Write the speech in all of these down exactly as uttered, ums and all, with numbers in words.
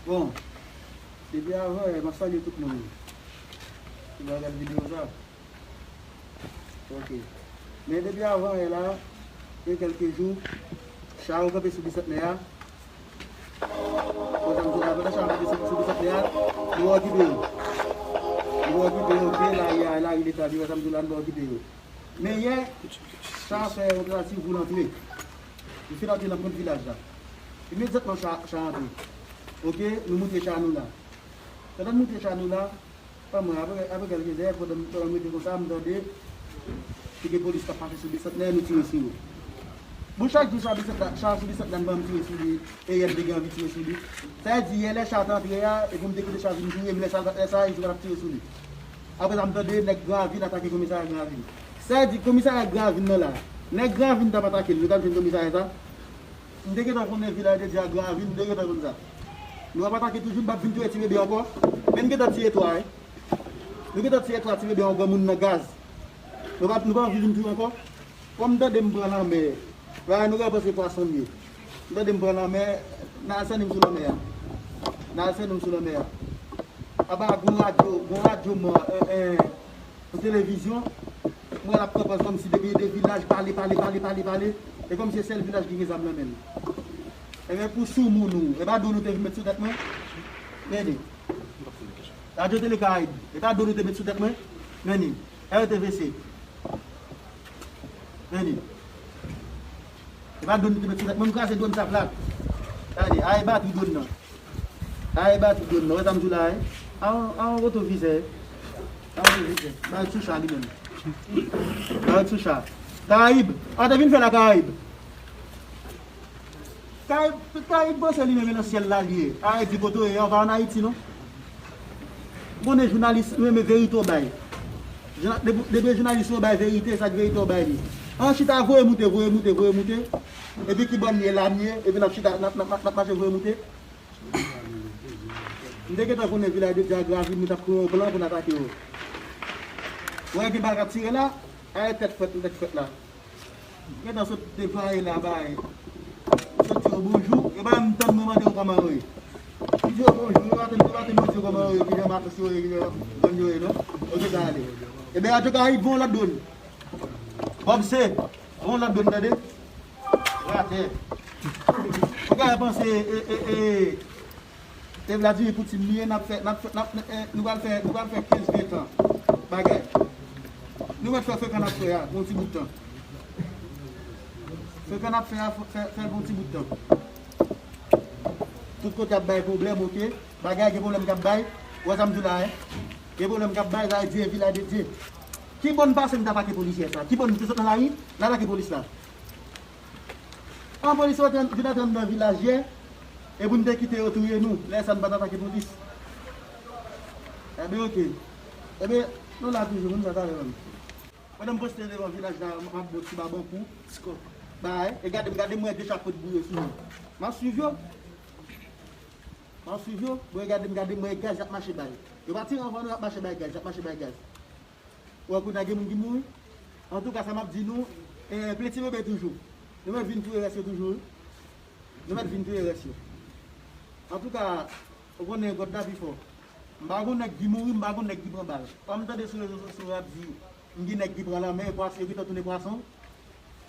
Bon, depi avan yè, m ap salye tout moun ki va gade videyo sa. Ok. Men depi avan yè la, gen kèlke jou, cha yo kanpe sou Bisantnè a. Konsa m di la, pandan cha yo kanpe sou, sou Bisantnè a, nou okipe yo. Nou okipe yo, ok, lari a, lari leta, depi sa m di la, nou okipe yo. Men yè, cha fè yon tantativ pou l antre. Li fin antre nan pwent vilaj la. Imedyatman, cha, cha antre. Ok, nou moute cha nou la. Pandan n moute cha nou la, pa mwen, apre, apre kèlke zè, pandan, pandan m rete konsa, m tande te gen polis k ap pase sou Bisantnè, nou tire sou yo. Bon, chak jou cha Bisantnè, cha sou Bisantnè, m tire sou li, e yè m te gen anvi tire sou li. Sa vle di, yè lè cha t antre a, e pou m te kite cha vin touye m, lè sa, lè sa, e sou l ap tire sou li. Apre sa, m tande nèg Gran Ravin atake komisarya Gran Ravin. Sa vle di, komisarya Gran Ravin nan la, nèg Gran Ravin t ap atake l, yo t ap jwenn komisarya sa. M te gentan konnen vilaj de Dye a Gran Ravin, m te gentan konn sa. Nou ap atake toujou, n p ap vin touye ti bebe ankò. Men n gentan tiye twa, wi. Nou gentan tiye twa ti bebe yon granmoun nan gaz. Nou pa, nou pa anvi vin touye ankò. Kòm m tande m pran lanmè, bagay nou ka panse pwason m ye. M tande m pran lanmè, n al sènen m sou lanmè a. N al sènen m sou lanmè a. Aba gon radyo, gon radyo mò, eh, eh, yon televizyon, mwen l ap pran pòz kòmsi depi de vilaj pale, pale, pale, pale, pale, e kòmsi se sèl vilaj ki gen zam nan men l. Ebyen, pou soumoun ou, e pa dwòl ou te vin met sou tèt mwen? Men li. Radyo Tele Karayib, e pa dwòl ou te met sou tèt mwen? Men li. R T V C. Men li. E pa dwòl ou te met sou tèt mwen, m kraze dwòl sa plat. Gade, a e batri dwòl nan. A e batri dwòl nan, wè sa m di w la, wi. A yon, a yon wotovizè. A yon wotovizè. Ba yo sou cha li menm. Ba yo sou cha. Karayib, a te vin fè la Karayib. Kay, Kay panse li menm e nan syèl la li ye. Arete kote w ye a, ou pa ann Ayiti non. Ou konnen jounalis, nou renmen verite w bay. Jounalis, depi jounalis yo bay verite, sa k verite w bay li. An chita voye moute, voye moute, voye moute. Epi ki bò n ye la m ye, epi n ap chita, n ap, n ap, n ap, n ap mache voye moute. M te gentan konnen vilaj de Dye a Gran Ravin, nou t ap kreye yon plan pou n atake yo. Ou wè gen bal k ap tire la, arete tèt frèt, tèt frèt la. Gentan sot deplwaye la bay. Sot di yo bonjou, e pa menm tann mwen mande yo kòman yo ye. Li di yo bonjou, yo pa tann, yo pa tann yo di yo kòman yo ye, ki jan matos yo ye, ki jan gang yo ye non. Ok, sa ale. Ebyen, antouka, li bon lòt dwòl. Bob se, bon lòt dwòl, tande. Ratè. Ou ka panse, e, e, e, E Vladimir Poutine li ye, n ap fè, n ap fè, n ap, eh, nou pral fè, nou pral fè kenz, ven tan bagay. Nou mèt fè frekan n ap fè a, pou yon ti bout tan. Frekan n ap fè a, fè, fè l pou yon ti bout tan. Tout kote ap bay pwoblèm, ok? Bagay gen pwoblèm k ap bay. Ou wè sa m di w la, en? Gen pwoblèm k ap bay, sa vle di e vilaj de Dye. Ki bò n pase n t atake polisye sa? Ki bò n te sot nan lari, n atake polis la? An polis yo te vin antre anndan vilaj yè, e pou n te kite yo touye nou, lè sa n pa t atake polis. Ebyen, ok. Ebyen, nou la toujou, moun sa talè menm. Pandan m poste devan vilaj la, m ap bon ti babankou. Bay, e gade m, gade m wè de chak kote bouye sou nou. M ap swiv yo. M ap swiv yo. Bon, e gade m, gade m wè gaz y ap mache bay. Yo pa tire anvan nou, y ap mache bay gaz, y ap mache bay gaz. Ou wè kounye a gen moun ki mouri. Antouka, sa m ap di nou, eh, plen ti bebe toujou. Nou mèt vin touye rès yo toujou, wi. Nou mèt vin touye rès yo. Antouka, ou konnen God la pi fò. M pa gon nèg ki mouri, m pa gon nèg ki pran bal. Kòm m tande sou rezo sosyo yo ap di, m gen nèg ki pran lanmè, pwas-, yo gentan tounen pwason.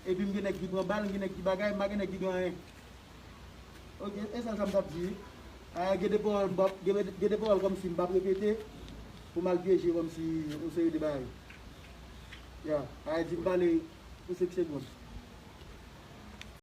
Epi m gen nèg ki pran bal, m gen nèg ki bagay, m pa gen nèg ki gen anyen. Ok, e sèl sa m t ap di. Ah, gen de pawòl m p ap, gen, gen de pawòl kòmsi m p ap repete pou m al pyeje kòmsi yon seri de bagay. Ya, ah, di m pale pou senk segonn.